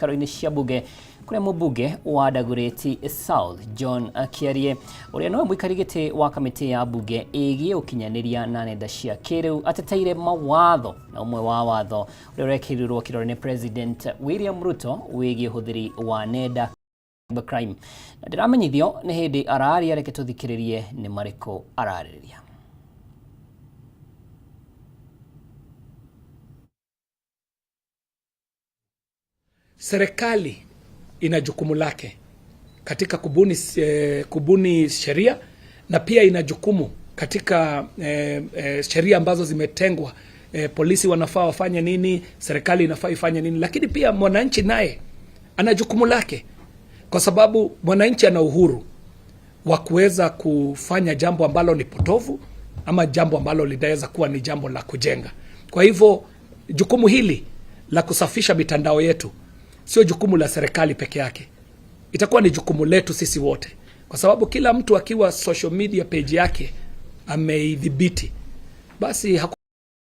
Ciikaro-inĩ cia bunge kũrĩa mũmbunge wa Dagoretti South John Kiarie, ũrĩa nowe mũikari gĩtĩ wa kamĩtĩ ya bunge ĩgiĩ ũkinyanĩria na nenda cia kĩrĩu, ateteire mawatho na ũmwe wa watho ũrĩa ũrekĩrirwo kĩrore nĩ President William Ruto wĩgiĩ ũhũthĩri wa nenda crime. Na ndĩramenyithio nĩ hĩndĩ araria, reke tũthikĩrĩrie nĩ marĩkũ ararĩrĩria. Serikali ina jukumu lake katika kubuni sheria na pia ina jukumu katika sheria ambazo zimetengwa, polisi wanafaa wafanye nini, serikali inafaa ifanye nini, lakini pia mwananchi naye ana jukumu lake, kwa sababu mwananchi ana uhuru wa kuweza kufanya jambo ambalo ni potovu ama jambo ambalo linaweza kuwa ni jambo la kujenga. Kwa hivyo jukumu hili la kusafisha mitandao yetu sio jukumu la serikali peke yake, itakuwa ni jukumu letu sisi wote, kwa sababu kila mtu akiwa social media page yake ameidhibiti, basi hakuna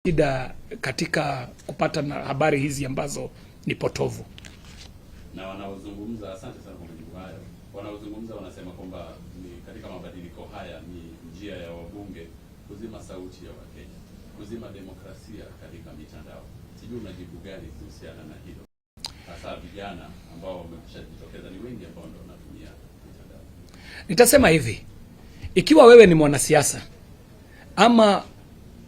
shida katika kupata na habari hizi ambazo ni potovu. Na wanaozungumza, asante sana kwa majibu hayo. Wanaozungumza wanasema kwamba ni katika mabadiliko haya ni njia ya wabunge kuzima sauti ya Wakenya, kuzima demokrasia katika mitandao. Sijui unajibu gani kuhusiana na hilo, hasa vijana ambao wameshajitokeza, ni wengi ambao ndio wanatumia mitandao. Nitasema hivi, ikiwa wewe ni mwanasiasa ama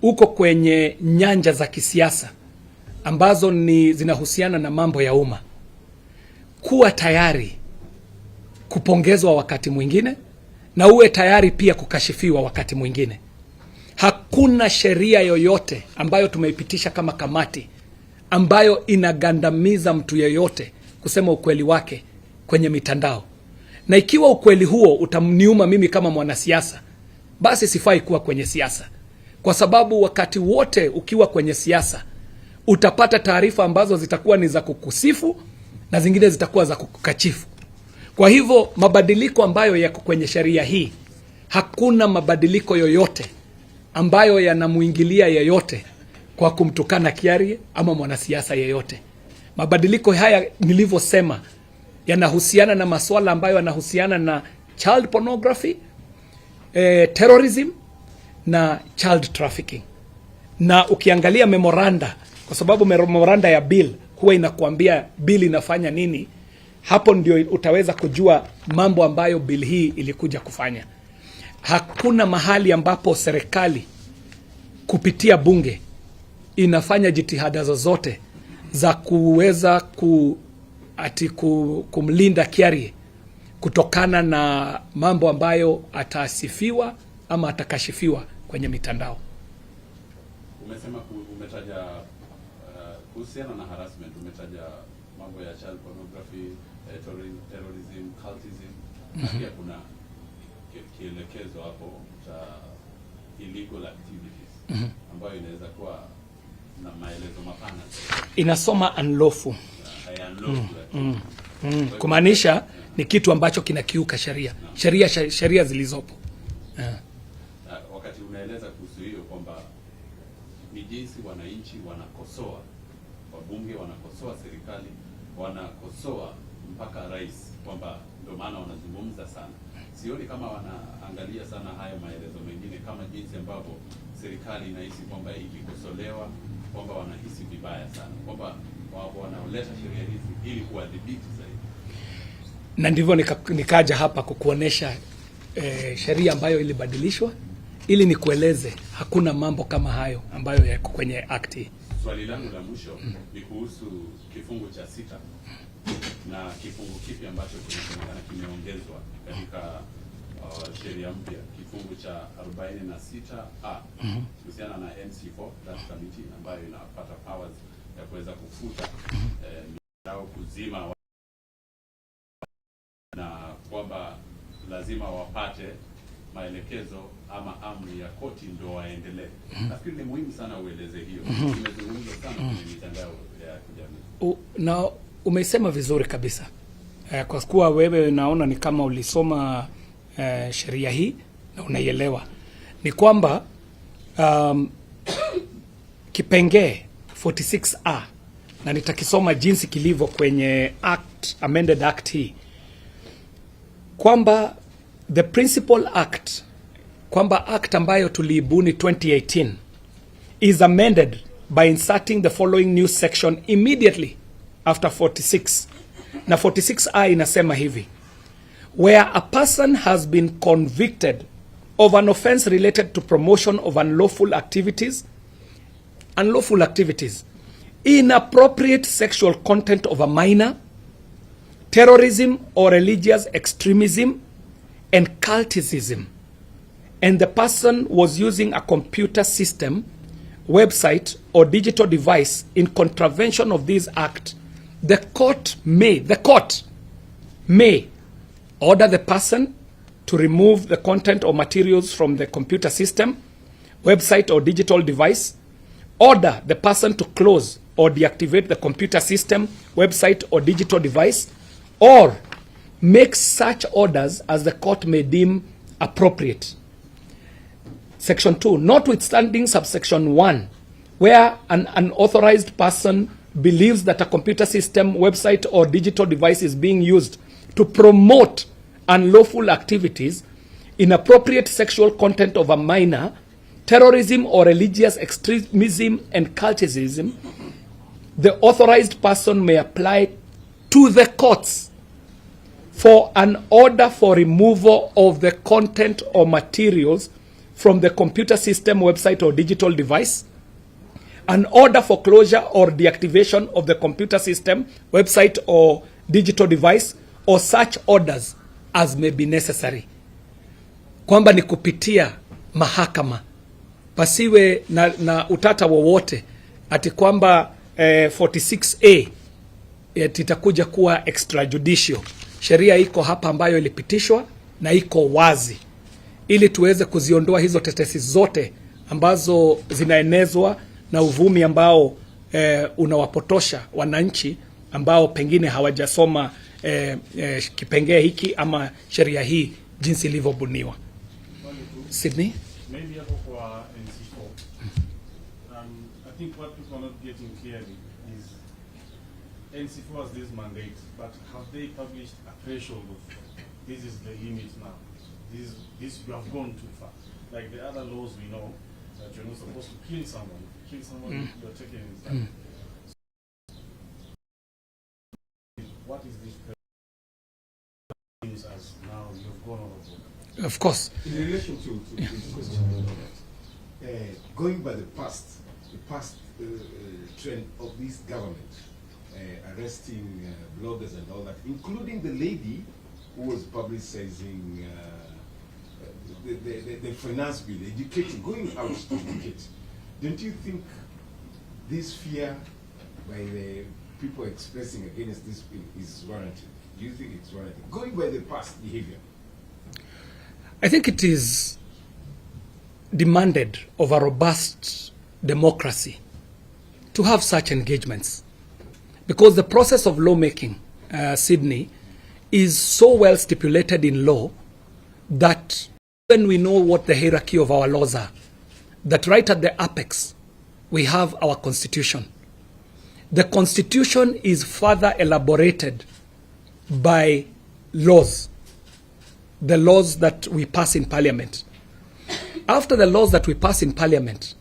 uko kwenye nyanja za kisiasa ambazo ni zinahusiana na mambo ya umma, kuwa tayari kupongezwa wakati mwingine na uwe tayari pia kukashifiwa wakati mwingine. Hakuna sheria yoyote ambayo tumeipitisha kama kamati ambayo inagandamiza mtu yeyote kusema ukweli wake kwenye mitandao, na ikiwa ukweli huo utamniuma mimi kama mwanasiasa, basi sifai kuwa kwenye siasa, kwa sababu wakati wote ukiwa kwenye siasa utapata taarifa ambazo zitakuwa ni za kukusifu na zingine zitakuwa za kukukachifu. Kwa hivyo mabadiliko ambayo yako kwenye sheria hii, hakuna mabadiliko yoyote ambayo yanamuingilia yeyote kwa kumtukana Kiarie ama mwanasiasa yeyote. Mabadiliko haya nilivyosema, yanahusiana na masuala ambayo yanahusiana na child pornography, terrorism na child trafficking. Na ukiangalia memoranda, kwa sababu memoranda ya bill huwa inakuambia bill inafanya nini, hapo ndio utaweza kujua mambo ambayo bill hii ilikuja kufanya. Hakuna mahali ambapo serikali kupitia bunge inafanya jitihada zozote za kuweza kumlinda Kiarie kutokana na mambo ambayo atasifiwa ama atakashifiwa kwenye mitandao. Umesema umetaja kuhusiana na harassment, umetaja mambo ya child pornography, terrorism, cultism. Pia kuna kielekezo hapo cha illegal activities ambayo inaweza kuwa na maelezo mapana zaidi. Inasoma unlawful. Unlawful activities. Kumaanisha ni kitu ambacho kinakiuka sheria zilizopo. Wakati unaeleza kuhusu hiyo kwamba ni jinsi wananchi wanakosoa wabunge, wanakosoa serikali, wanakosoa mpaka rais, kwamba ndio maana wanazungumza sana. Sioni kama wanaangalia sana hayo maelezo mengine, kama jinsi ambavyo serikali inahisi kwamba ikikosolewa kwamba wanahisi vibaya sana, kwamba wanaoleta sheria hizi ili kuwadhibiti zaidi. Na ndivyo nikaja hapa kukuonesha sheria ambayo ilibadilishwa ili nikueleze hakuna mambo kama hayo ambayo yako kwenye act hii. Swali langu la mwisho ni kuhusu kifungu cha 6 na kifungu kipi ambacho kinasemekana kimeongezwa katika sheria mpya, kifungu cha 46A kuhusiana na MC4, that committee ambayo inapata powers ya kuweza kufuta mitandao, kuzima, na kwamba lazima wapate maelekezo ama amri ya koti ndio waendelee. Nafikiri ni muhimu sana ueleze hiyo. Imezungumzwa sana kwenye mitandao ya kijamii. Na umeisema vizuri kabisa. Kwa kuwa wewe naona ni kama ulisoma sheria hii na unaielewa. Ni kwamba kipengee 46A na nitakisoma jinsi kilivyo kwenye act, amended act hii, kwamba the principal act, kwamba act ambayo tuliibuni 2018 is amended by inserting the following new section immediately after 46, na 46I inasema hivi: where a person has been convicted of an offense related to promotion of unlawful activities, inappropriate sexual content of a minor, terrorism or religious extremism, and culticism, and the person was using a computer system, website, or digital device in contravention of this act, the court may order the person to remove the content or materials from the computer system, website, or digital device, order the person to close or deactivate the computer system, website, or digital device, or make such orders as the court may deem appropriate. Section 2, notwithstanding subsection 1, where an unauthorized person believes that a computer system, website, or digital device is being used to promote unlawful activities, inappropriate sexual content of a minor, terrorism or religious extremism and cultism, the authorized person may apply to the courts for an order for removal of the content or materials from the computer system, website, or digital device, an order for closure or deactivation of the computer system, website, or digital device, or such orders as may be necessary. Kwamba ni kupitia mahakama, pasiwe na utata wowote ati kwamba 46A eti itakuja kuwa extrajudicial. Sheria iko hapa ambayo ilipitishwa na iko wazi, ili tuweze kuziondoa hizo tetesi zote ambazo zinaenezwa na uvumi ambao unawapotosha wananchi ambao pengine hawajasoma kipengee hiki ama sheria hii jinsi ilivyobuniwa. Sydney? Maybe hapo kwa NC4. I think what people are not getting clearly is NC4 has this mandate, but have they published a threshold of this is the limit now? This you have gone too far. Like the other laws, we know that you're not supposed to kill someone. If you kill someone, you're taken inside. What is this threat as now you've gone overboard? Of course. In relation to this question, going by the past trend of this government, arresting bloggers and all that, including the lady who was publicizing the finance bill, educating, going out to educate. Don't you think this fear by the people expressing against this bill is warranted? Do you think it's warranted? Going by the past behavior. I think it is demanded of a robust democracy to have such engagements, because the process of lawmaking, Sydney, is so well stipulated in law that when we know what the hierarchy of our laws are, that right at the apex, we have our constitution. The constitution is further elaborated by laws, the laws that we pass in parliament. After the laws that we pass in parliament,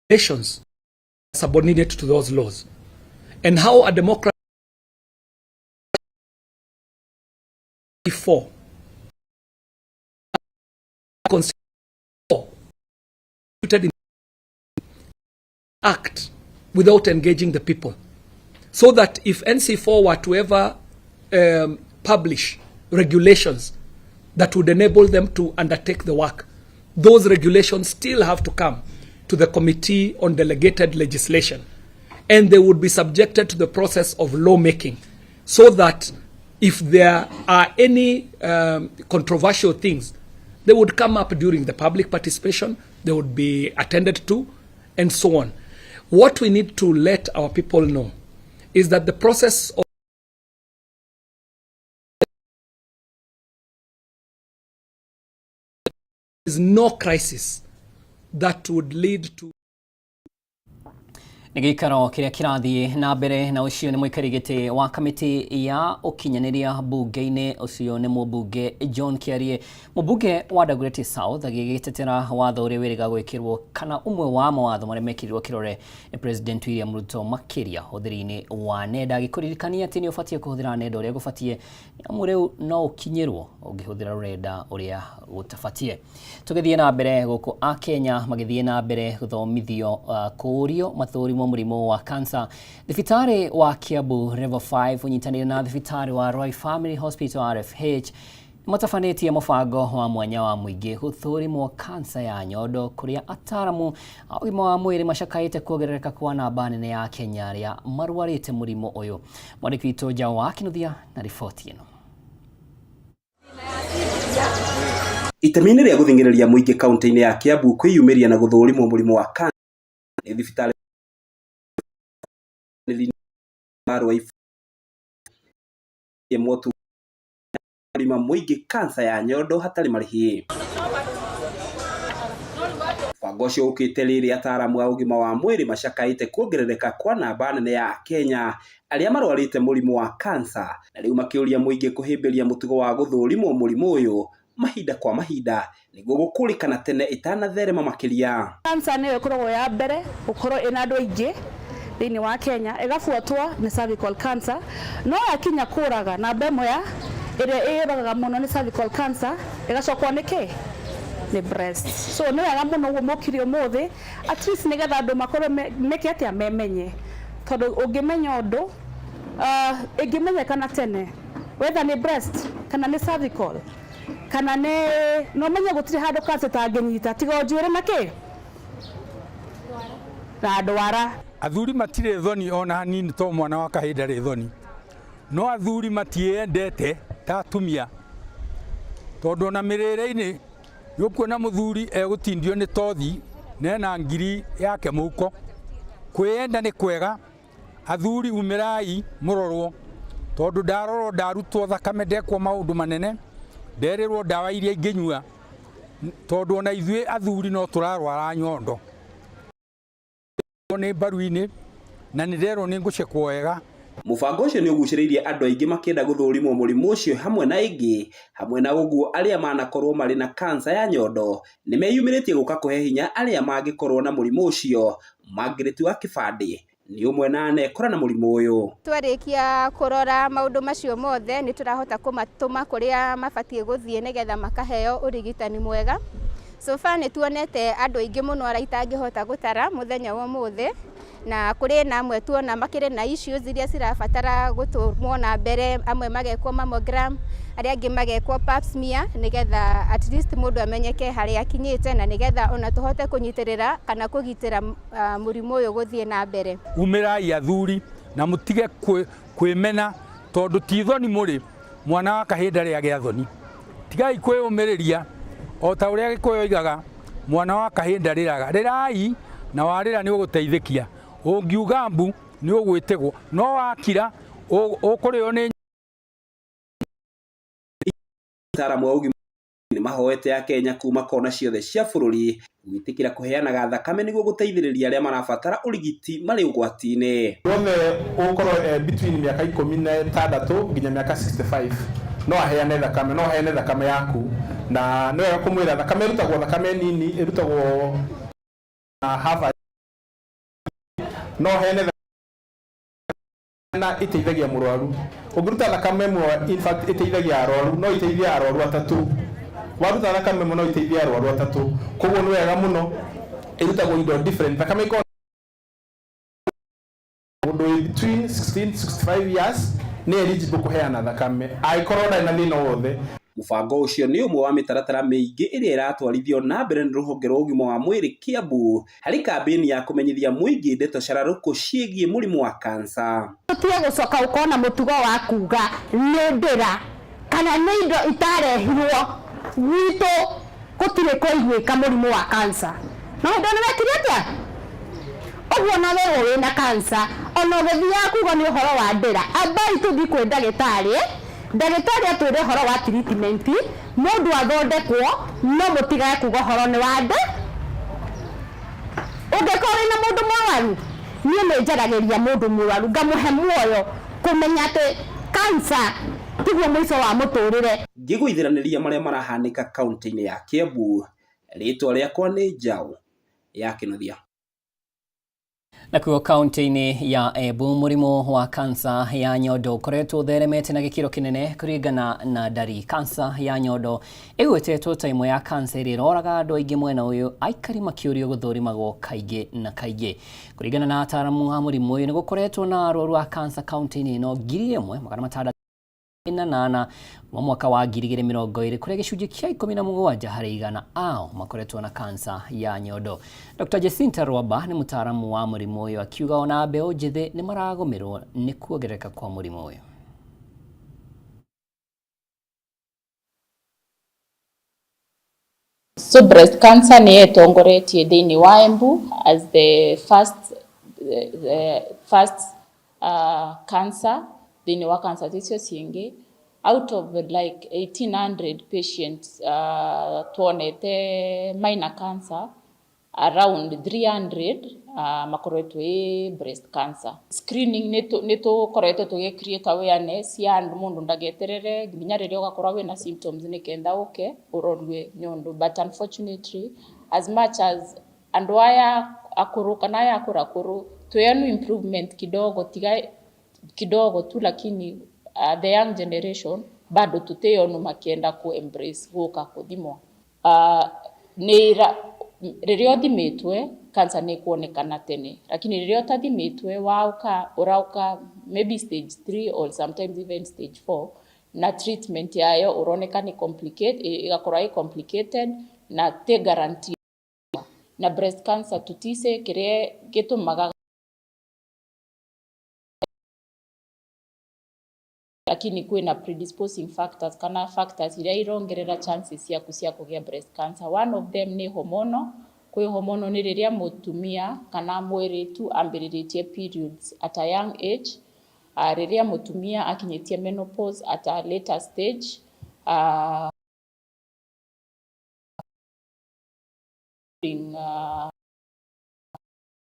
nations are subordinate to those laws. And how a democracy four constituted in act without engaging the people. So that if NC4 were to ever publish regulations that would enable them to undertake the work, those regulations still have to come to the Committee on Delegated Legislation, and they would be subjected to the process of lawmaking, so that if there are any controversial things, they would come up during the public participation, they would be attended to, and so on. What we need to let our people know is that the process of is no crisis that would lead to Nĩ gĩikaro kĩrĩa kĩrathiĩ na mbere, na ũcio nĩ mũikari gĩtĩ wa kamĩtĩ ya ũkinyanĩria mbunge-inĩ, ũcio nĩ mũmbunge John Kĩarie, mũmbunge wa Dagoretti South, agĩgĩtetera watho ũrĩa wĩrĩga gwĩkĩrwo kana ũmwe wa mawatho marĩa mekĩrirwo kĩrore nĩ President William Ruto, makĩria ũhũthĩri-inĩ wa nenda, agĩkũririkania atĩ nĩ ũbatiĩ kũhũthĩra nenda ũrĩa gũbatiĩ, amu rĩu no ũkinyĩrwo ũngĩhũthĩra rũrenda ũrĩa gũtabatiĩ. Tũgĩthiĩ na mbere gũkũ, Akenya magĩthiĩ na mbere gũthomithio kũũrio mathũrimwo mũrimũ wa cancer. Thibitarĩ wa Kiambu Level 5 ũnyitanĩire na thibitarĩ wa Roy Family Hospital RFH matabanĩtie mũbango wa mwanya wa mũingĩ gũthũrimwo kansa ya nyondo, kũrĩa ataramu a ũgima wa mwĩrĩ macakaĩte kuongerereka kwa namba nene ya Kenya arĩa marwarĩte mũrimũ ũyũ. Mwandĩki witũ Njaũ wa Kinuthia na riboti ĩno. Itemi-inĩ rĩa gũthing'ĩrĩria mũingĩ kaunti-inĩ ya Kiambu kwĩyumĩria na gũthũrimwo mũrimũ wa kansa nĩ thibitarĩ wa Ruai motungata mũingĩ kansa ya nyondo hatarĩ marĩhi. Mũbango ũcio ũkĩte rĩrĩa ataramu a ũgima wa mwĩrĩ macakaĩte kuongerereka kwa namba nene ya Akenya arĩa marwarĩte mũrimũ wa kansa, na rĩu makĩũria mũingĩ kũhĩmbĩria mũtugo wa gũthũrimwo mũrimũ ũyũ mahinda kwa mahinda nĩguo gũkũrĩkana tene ĩtanatherema makĩria. Cancer nĩyo ĩkoragwo ya mbere gũkorwo ĩna andũ aingĩ thĩinĩ wa Kenya, ĩgabuatwo nĩ cervical cancer. No yakinya kũraga, namba ĩmwe ya ĩrĩa ĩyũragaga mũno nĩ cervical cancer, ĩgacokwo nĩ kĩ? Nĩ breast. So nĩ wega mũno ũguo mũkire ũmũthĩ, at least nĩgetha andũ makorwo meke atĩa, memenye, tondũ ũngĩmenya ũndũ ĩngĩmenyekana tene, whether nĩ breast kana nĩ cervical kana nĩ no menye gũtirĩ handũ cancer ĩtangĩnyita tiga o njuĩrĩ na kĩ na ndwara. Athuri matirĩ thoni ona hanini, to mwana wa kahĩĩ ndarĩ thoni, no athuri matiĩendete ta atumia, tondũ ona mĩrĩre-inĩ nĩ ũkuona mũthuri egũtindio nĩ tothi na ena ngiri yake mũhuko. Kwĩyenda nĩ kwega. Athuri, umĩrai mũrorwo, tondũ ndarorwo, ndarutwo thakame, ndekwo maũndũ manene, nderĩrwo ndawa iria ingĩnyua, tondũ ona ithuĩ athuri no tũrarwara nyondo nĩ mbaru-inĩ, na nĩ nderwo nĩ ngũcekwo wega. Mũbango ũcio nĩ ũgucĩrĩirie andũ aingĩ makĩenda gũthũrimwo mũrimũ ũcio hamwe na ĩngĩ. Hamwe na ũguo, arĩa manakorwo marĩ na kansa ya nyondo nĩ meyumĩrĩtie gũka kũhe hinya arĩa mangĩkorwo na mũrimũ ũcio. Margaret wa Kĩbandĩ nĩ ũmwe na anekora na mũrimũ ũyũ. Twarĩkia kũrora maũndũ macio mothe, nĩ tũrahota kũmatũma kũrĩa mabatiĩ gũthiĩ nĩgetha makaheo ũrigitani mwega. So far nĩ tuonete andũ aingĩ mũno arĩa itangĩhota gũtara mũthenya wa ũmũthĩ, na kũrĩ na amwe tuona makĩrĩ na issues iria cirabatara gũtũmwo na mbere, amwe magekwo mammogram, arĩa angĩ magekwo pap smear, nĩgetha at least mũndũ amenyeke harĩa akinyĩte, na nĩgetha ona tũhote kũnyitĩrĩra kana kũgitĩra mũrimũ ũyũ gũthiĩ na mbere. Umĩrai athuri na mũtige kwĩmena, tondũ ti thoni mũrĩ, mwana wa kahĩĩ ndarĩ agĩa thoni. Tigai kwĩyũmĩrĩria, o ta ũrĩa Gĩkũyũ oigaga, mwana wa kahĩĩ ndarĩraga. Rĩrai, na warĩra nĩ ũgũteithĩkia. Ũngiuga mbu nĩ ũgwĩtĩgwo, no wakira ũkũrĩo nĩ Ataaramu a ũgima nĩ mahoete Akenya kuma kona ciothe cia bũrũri gwĩtĩkĩra kũheanaga thakame nĩguo gũteithĩrĩria arĩa marabatara ũrigiti marĩ ũgwati-inĩ. Wothe ũgũkorwo between mĩaka 16 nginya mĩaka 65 no aheane thakame, no aheane thakame yaku. Na nĩ wega kũmwĩra thakame ĩrutagwo, thakame nini ĩrutagwo half, no heane na iteithagia mũrwaru. Ũngĩruta thakame ĩmwe, in fact ĩteithagia arwaru, no iteithie arwaru atatũ. Waruta thakame ĩmwe no iteithie arwaru atatũ. Koguo nĩ wega mũno. Ĩrutagwo indo different, thakame ĩkoragwo. Mũndũ wĩ between 16 65 years nĩ eligible kũheana thakame angĩkorwo ndarĩ na thĩna wothe. Mũbango ũcio nĩ ũmwe wa mĩtaratara mĩingĩ ĩrĩa ĩratwarithio na mbere nĩ rũhonge rwa ũgima wa mwĩrĩ Kiambu harĩ kambĩini ya kũmenyithia mũingĩ ndeto cararũkũ ciĩgiĩ mũrimũ wa kansa. Tũtige gũcoka gũkorwo na mũtugo wa kuga nĩ ndĩra kana nĩ indo itarehirwo gwitũ, gũtirĩ kũiguĩka mũrimũ wa cancer. No hĩndĩ ĩyo nĩ wekire atĩa ũguo? Na werwo wĩna cancer, ona ũgĩthiaga kuga nĩ ũhoro wa ndĩra, ambai tũthiĩ kwĩ ndagĩtarĩ, ndagĩtarĩ atwĩre ũhoro wa treatment, mũndũ athondekwo, no mũtigage kuga ũhoro nĩ wa ndĩ. Ũngĩkorwo wĩna mũndũ mũrwaru, Niĩ nĩ njaragĩria mũndũ mũrwaru ngamũhe muoyo kũmenya atĩ cancer tiguo mũico wa mũtũrĩre. Ngĩgũithĩranĩria marĩa marahanĩka kaunti-inĩ ya Kiambu, rĩtwa rĩakwa nĩ Njaũ ya Kĩnuthia. Nakuo kaunti-inĩ ya Embu mũrimũ wa kansa ya nyondo ũkoretwo ũtheremete na gĩkĩro kĩnene kũringana na ndari. Kansa ya nyondo ĩgwetetwo ta ĩmwe ya kansa ĩrĩa ĩroraga andũ aingĩ mwena ũyũ, aikari makĩũrio gũthũrimagwo kaingĩ na kaingĩ. Kũringana na ataaramu a mũrimũ ũyũ, nĩ gũkoretwo na arwaru a kansa kaunti-inĩ ĩno 1608 wa mwaka wa 2020, kũrĩa gĩcunjĩ kĩa 17 harĩ igana ao makoretwo na kansa ya nyondo. Dr. Jacinta Rwamba nĩ mũtaaramu wa mũrimũ ũyũ, akiuga ona mbeũ njĩthĩ nĩ maragũmĩrwo nĩ kuongerereka kwa mũrimũ ũyũ. So breast cancer nĩ ĩtongoretie thĩinĩ wa Embu as the first cancer thĩinĩ wa cancer icio ciĩngĩ. Out of like 1800 patients tuonete minor cancer, around 300 makoretwo ĩ breast cancer. Screening nĩ tũkoretwo tũgĩ create awareness ya andũ, mũndũ ndageterere nginya rĩrĩa ũgakorwo wĩna symptoms nĩ kenda ũke ũrorwe nyondo. But unfortunately, as much as andũ aya akũrũ kana aya akũrũ twĩonu improvement kidogo, tiga kidogo tu, lakini the young generation bado tuteyonu makienda ku embrace guka kuthimwo. Rĩrĩa ũthimĩtwe cancer nĩ kuonekana tene, lakini rĩrĩa ũtathimĩtwe wauka ũrauka maybe stage 3 or sometimes even stage 4, na treatment yayo ũroneka nĩ complicate, ĩgakorwo ĩ complicated na ti guarantee. Na breast cancer tutise kĩrĩa gĩtũmaga, lakini kwĩna predisposing factors kana factors iria irongerera chances ciaku cia kũgĩa breast cancer. One of them nĩ hormonal. Kwĩ hormonal nĩ rĩrĩa mũtumia kana mwĩrĩtu ambĩrĩrĩtie periods at a young age, rĩrĩa mũtumia akinyĩtie menopause at a later stage,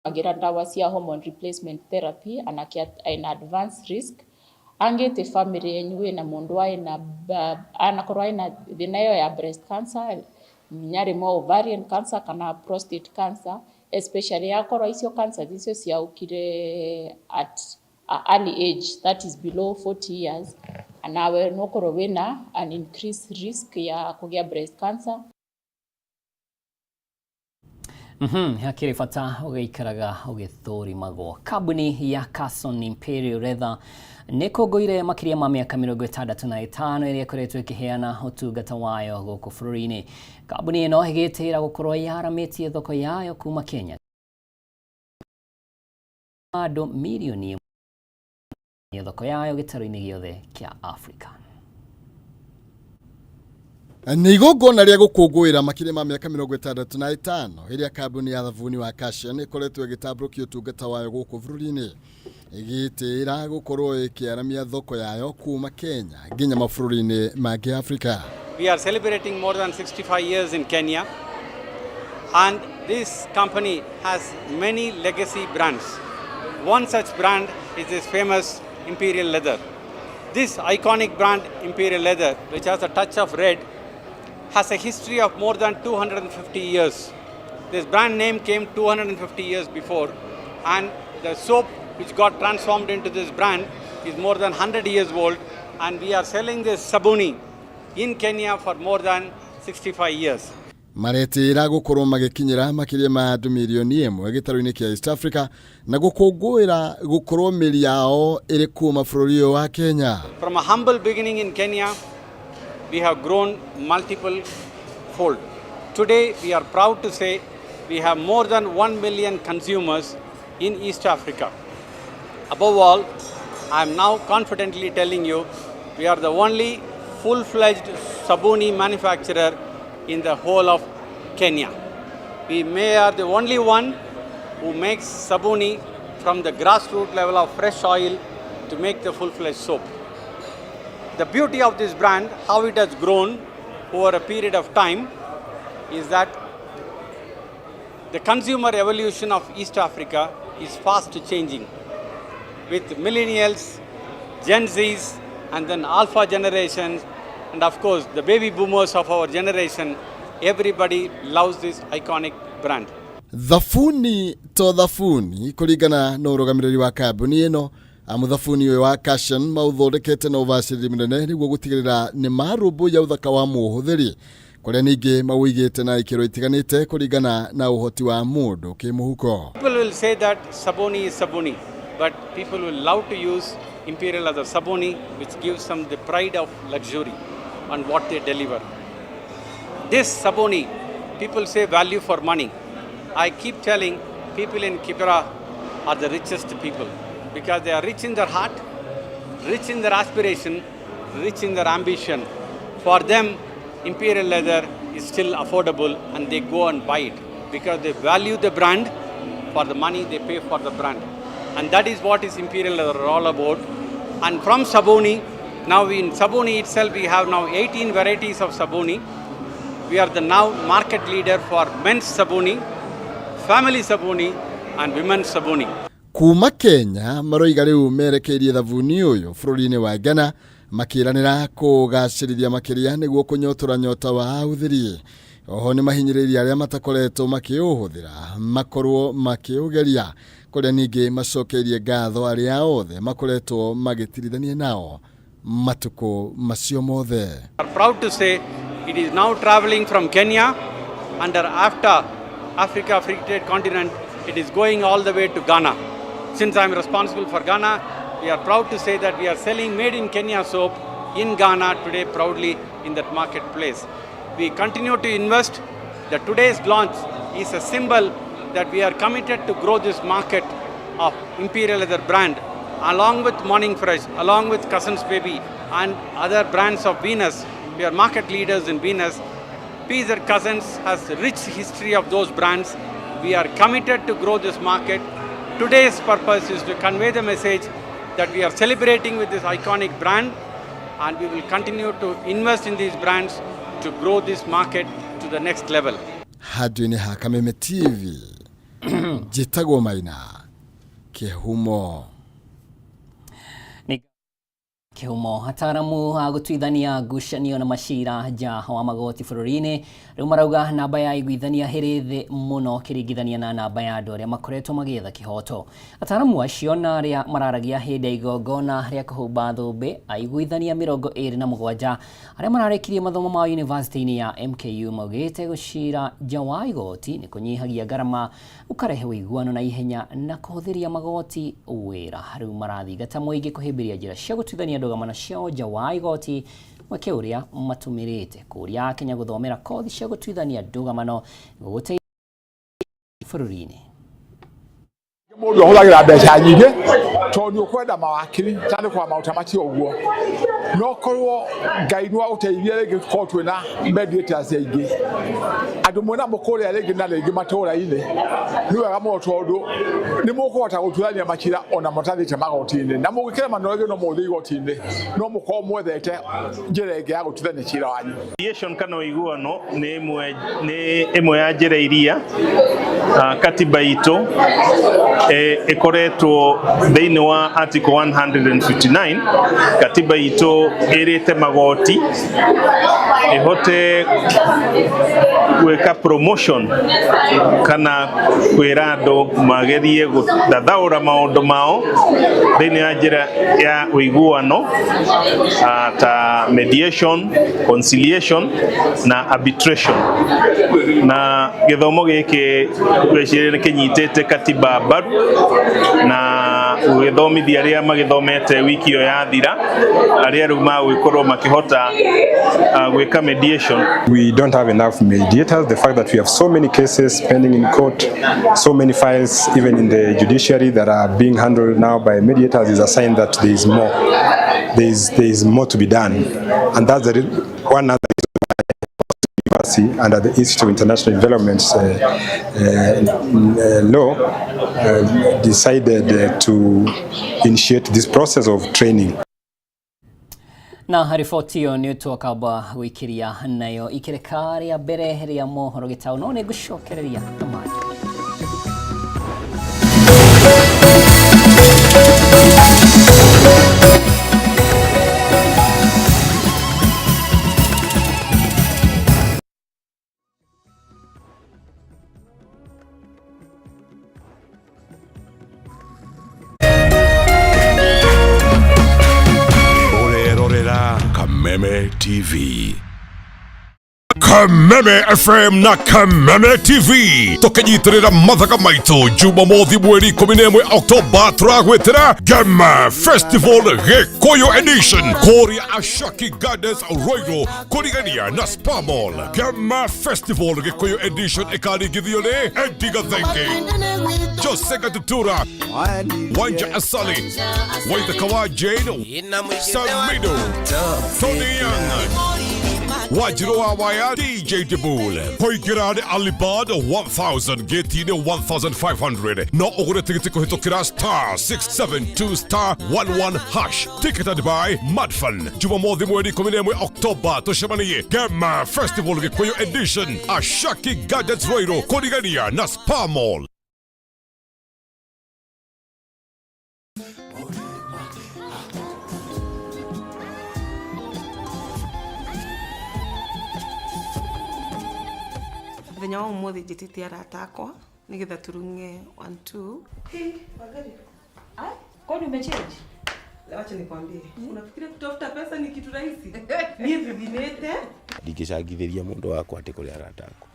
agira ndawa cia hormone replacement therapy anake in advanced risk. Angĩ family yenyu wĩna mũndũ aina anakorwo aina thĩna ĩyo ya breast cancer, nginya rĩmwe ovarian cancer kana prostate cancer, especially akorwo icio cancers icio ciaukire at a early age, that is below 40 years, nawe nokorwo wĩna an increased risk ya kũgĩa breast cancer. Hakĩrĩ bata ũgĩikaraga ũgĩthũrimagwo. Kambuni ya Carson Imperial Leather nĩ kũngũire makĩria ma mĩaka 65 ĩrĩa ĩkoretwo ĩkĩheana ũtungata wayo gũkũ bũrũri-inĩ. Kambuni ĩno ĩgĩtĩĩra gũkorwo yaramĩtie thoko yayo kuma Kenya andũ mirioni ĩmwe thoko yayo gĩtarũ-inĩ gĩothe kĩa Afrika. Nĩ igongona rĩa gũkũngũĩra makĩria ma mĩaka 65 ĩrĩa kambuni ya thabuni wa Cashion ĩkoretwo ĩgĩtambũrũkia ũtungata wayo gũkũ bũrũri-inĩ, ĩgĩtĩĩra gũkorwo ĩkĩaramia thoko yayo kuma Kenya nginya mabũrũri-inĩ mangĩ Afrika. We are celebrating more than 65 years in Kenya, and this company has many legacy brands. One such brand is this famous Imperial Leather. This iconic brand, Imperial Leather, which has a touch of red, has a history of more than 250 years. This brand name came 250 years before, and the soap which got transformed into this brand is more than 100 years old, and we are selling this sabuni in Kenya for more than 65 years. Maretĩĩra gũkorwo magĩkinyĩra makĩria ma andũ mirioni 1 gĩtarũ-inĩ kĩa East Africa na gũkũngũĩra gũkorwo mĩri yao ĩrĩ kuo bũrũri ũyũ wa Kenya. From a humble beginning in Kenya, we have grown multiple fold. Today, we are proud to say we have more than 1 million consumers in East Africa. Above all, I am now confidently telling you we are the only full-fledged sabuni manufacturer in the whole of Kenya. We may are the only one who makes sabuni from the grassroots level of fresh oil to make the full-fledged soap. The beauty of this brand, how it has grown over a period of time, is that the consumer evolution of East Africa is fast changing with millennials, Gen Zs, and then Alpha generations, and of course the baby boomers of our generation. Everybody loves this iconic brand. Thabuni to thabuni kũringana na ũrũgamĩrĩri wa kambuni ĩno, amu thabuni ũyũ wa Cashion maũthondekete na ũbacĩrĩri mũnene nĩguo gũtigĩrĩra nĩ marũmbũiya ũthaka wa mũhũthĩri, kũrĩa ningĩ maũigĩte na ikĩro itiganĩte kũringana na ũhoti wa mũndũ kĩmũhuko. People will say that Saboni is Saboni, but people will love to use Imperial as a Saboni, which gives them the pride of luxury and what they deliver. This Saboni, people say value for money. I keep telling people in Kibera are the richest people because they are rich in their heart, rich in their aspiration, rich in their ambition. For them, Imperial Leather is still affordable and they go and buy it because they value the brand for the money they pay for the brand. And that is what is Imperial Leather all about. And from Saboni, now in Saboni itself, we have now 18 varieties of Saboni. We are the now market leader for men's Saboni, family Saboni, and women's Saboni. Kuma Kenya maroiga rĩu merekeirie thabuni ũyũ bũrũri-inĩ wa Ghana, makĩranĩra kũgacĩrithia makĩria nĩguo kũnyotora nyota wa ahũthĩri. Oho nĩ mahinyĩrĩirie arĩa matakoretwo makĩũhũthĩra makorwo makĩũgeria, kũrĩa ningĩ macokeirie ngatho arĩa othe makoretwo magĩtirithania nao matukũ macio mothe. We are proud to say it is now traveling from Kenya under AFTA, Africa Free Trade Continent. It is going all the way to Ghana. Since I am responsible for Ghana, we are proud to say that we are selling made in Kenya soap in Ghana today proudly in that marketplace. We continue to invest. The today's launch is a symbol that we are committed to grow this market of Imperial Leather brand along with Morning Fresh, along with Cousins Baby and other brands of Venus. We are market leaders in Venus. PZ Cousins has rich history of those brands. We are committed to grow this market. Today's purpose is to convey the message that we are celebrating with this iconic brand, and we will continue to invest in these brands to grow this market to the next level. Handũ-inĩ ha Kameme TV, njĩtagwo Maina Kĩhumo. Kĩhumo. Ataramu a gũtuithania ngucanio na macira nja wa magoti bũrũri-inĩ rĩu marauga namba ya iguithania ĩrĩ thĩ mũno kĩringithania na namba ya andũ arĩa makoretwo magĩetha kĩhoto. Ataramu acio na arĩa mararagia hĩndĩ ya igongona rĩa kũhumba thũmbĩ aiguithania 27 arĩa mararĩkirie mathomo ma yunivasĩtĩ-inĩ ya MKU maugĩte gũcira nja wa igoti nĩ kũnyihagia ngarama, gũkarehe ũiguano na ihenya na kũhũthĩria magoti wĩra. Rĩu marathingata mũingĩ kũhĩmbĩria njĩra cia gũtuithania ndũgamano ciao nja wa igoti, mweke ũrĩa matũmĩrĩte kũria Akenya gũthomera kothi cia gũtuithania ndũgamano nĩguo gũteithia bũrũri-inĩ. Mũndũ ahũthagĩra mbeca nyingĩ tondũ nĩ ũkwenda mawakiri tandĩ kwa maũta macio ũguo, no korwo Ngai nĩ agũteithia rĩngĩ korwo twĩna mediators aingĩ andũ mwena mũkũrĩa rĩngĩ na rĩngĩ matũũra-inĩ, nĩ wega mũno tondũ nĩ mũkũhota gũtuithania macira ona mũtathiĩte magoti-inĩ, na mũngĩkĩrema no rĩngĩ no mũthiĩ igoti-inĩ, no mũkorwo mwethete njĩra ĩngĩ ya gũtuithania cira wanyu. Mediation kana ũiguano nĩ ĩmwe ya njĩra iria katiba itũ ĩkoretwo thĩinĩ wa article 159. Katiba itũ ĩrĩte magoti ĩhote gwĩka promotion kana kwĩra andũ magerie gũthathaũra maũndũ mao thĩinĩ wa njĩra ya ũiguano, ta mediation, conciliation na arbitration. Na gĩthomo gĩkĩ ngwĩciria nĩ kĩnyitĩte katiba mbaru na gũgĩthomithia arĩa magĩthomete wiki ĩyo yathira, arĩa rĩu magũgĩkorwo makĩhota gwĩka mediation. We don't have enough mediators. The fact that we have so many cases pending in court, so many files even in the judiciary that are being handled now by mediators is a sign that there is more. There is more to be done. And that's the one other reason why under the Institute of International Development law decided to initiate this process of training. Na riboti ĩyo nĩ twakamba gũikĩria nayo ikereka rĩa mbere rĩa mohoro gĩtaũ, no nĩ ngũcokereria na mangĩ. Kameme TV. Kameme FM na Kameme TV tukinyitirira mathaka maitu Jumamothi mweri 11 Oktoba turagwitira Gema Festival Gikuyu Edition kuria Ashaki Gardens Ruiru kurigania na Spa Mall. Gema Festival Gikuyu Edition ikaringithio ni Eddie Gathenge, Jose Gatutura, Wanja Asali, Waithaka wa Jane, Samido, Tony Young, Wanjiru wa Waya, DJ Dibul, kũingĩra nĩ Alibud 1000 gĩti-inĩ 1500 no ũgũre tigiti kũhĩtũkĩra star 672 star 11 hash. Ticketed by Madfun. Jumamothi mweri 11 Oktoba tũcemanie Gema Festival Gĩkũyũ Edition Ashaki Gardens Ruiru kũrigania na Spa Mall. Mũthenya wa ũmũthĩ njĩtĩte arata akwa nĩgetha tũrung'e 1 2. Hey, Wangari. Ah, kwani umechange? Wacha nikwambie. Unafikiria kutafuta pesa ni kitu rahisi? Niĩ thithimĩte. Ndingĩcangithĩria mũndũ wakwa atĩ kũrĩ arata akwa,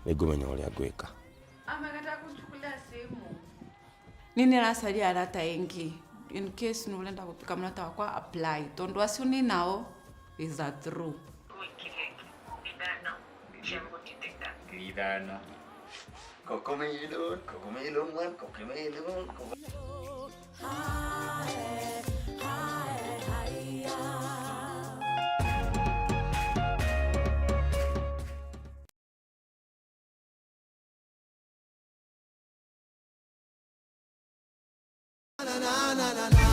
nĩngũmenya ũrĩa ngwĩka. Amekataa kuchukulia simu. Nini racaria arata aingĩ in case nĩ ũrenda gũtuĩka mũrata wakwa apply tondũ acio nĩ nao is a true. Ithano. Cocomelon, cocomelon, one, cocomelon. Na na na na.